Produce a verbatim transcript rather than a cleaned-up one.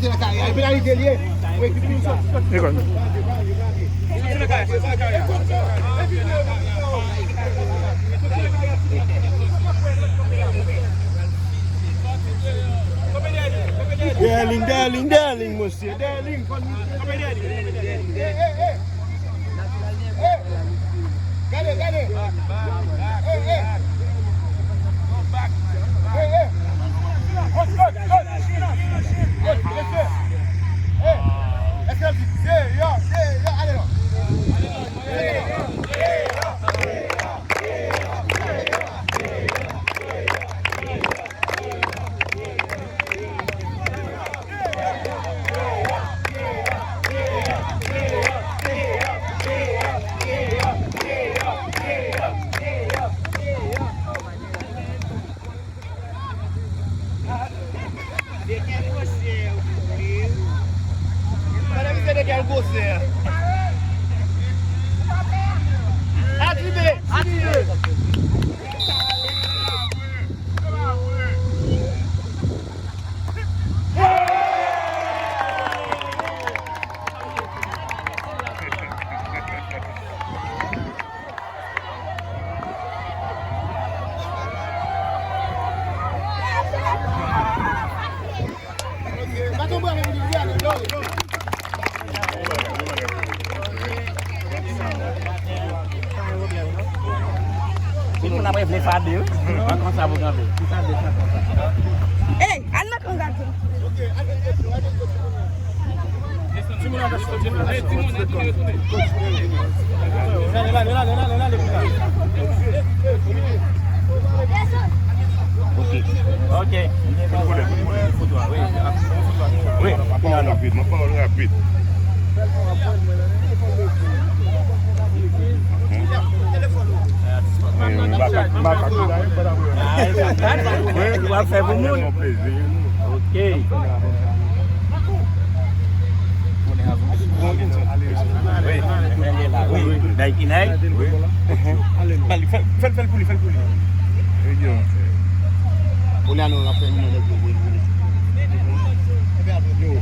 Se nan karyè, e penalite li ye. Pou ekip li sòti. Sòti nan karyè, sòti nan karyè. Dèyè liy, dèyè liy, dèyè liy, mesye. Dèyè liy, fò n... Kanpe dèyè liy, kanpe dèyè liy. Gade, gade. Hey, hey. Hey, hey. Coach, coach, coach. Coach, mesye. Hey. Èske l di deyò, deyò, ale non. Ale non. Atire! Atire! Tout moun ap revle fade, wi. Mwen konsa pou kanpe. Ey, al nan kan gade. Ok. Ok. Wi. Pawòl rapid, mwen pawòl rapid. Li pral fè pou moun. Ok. Wi. Wi. Bay kinay. Wi. Fè l, fè l, fè l pou li, fè l pou li. Kounye a nou ap fè nou mande pou vini. Yo.